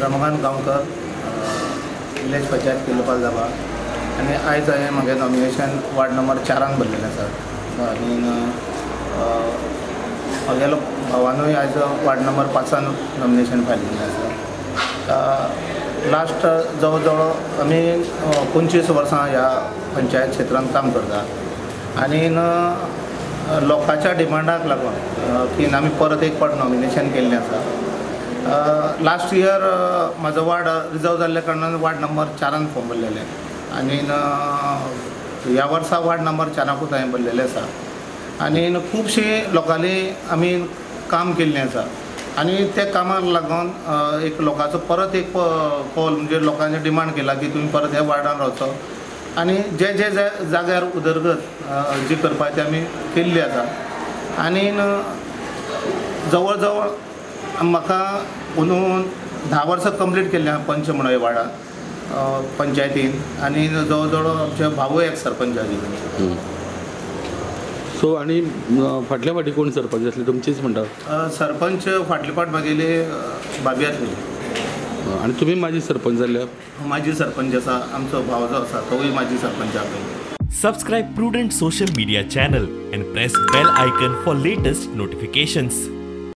Ramakant Gaonkar, village panchayat किल्लोपाल जाबा आनी आयज हांवें म्हगेलें नॉमिनेशन वार्ड नंबर 4 भरलेलें आसा आनी म्हगेलो भावानूय आयज वार्ड नंबर 5 नॉमिनेशन फायल केल्लें आसा. लास्ट जवळ जवळ आमी 25 वर्सां ह्या पंचायत क्षेत्रांत काम करता आनी लोकांच्या डिमांडाक लागून की आमी परत एक फावट नॉमिनेशन केल्लें आसा. लास्ट इयर म्हाजो वार्ड रिजर्व जाल्ल्या कारणान वार्ड नंबर 4 फॉर्म भरलेले आनी ह्या वर्सा वार्ड नंबर 4कूच हांवें भरलेलें आसा आनी खुबशीं लोकांनी आमी काम केल्लें आसा आनी त्या कामाक लागून एक लोकांचो परत एक कॉल म्हणजे लोकांनी डिमांड केला की तुमी परत ह्या वार्डान रावचो आनी जे जे जाग्यार उदरगत जी करपाची आमी केल्ली आसा. आनी जवळ जवळ म्हाका अंदून 10 वर्सां कंप्लीट केल्ली आसा पंच म्हणून ह्या वार्डान पंचायतीन आनी जवळ जवळ आमचे भावूय एक सरपंच आशिल्ले. सो आनी फाटल्या फाटी कोण सरपंच आसले तुमचीच म्हणटा? सरपंच फाटले फाट म्हागेली भाभी आसलेली. आनी तुमी माजी सरपंच जाल्ले? माजी सरपंच आसा, आमचो भाव जो आसा तोवूय माजी सरपंच आसा. Subscribe Prudent social media channel and press bell icon for latest notifications.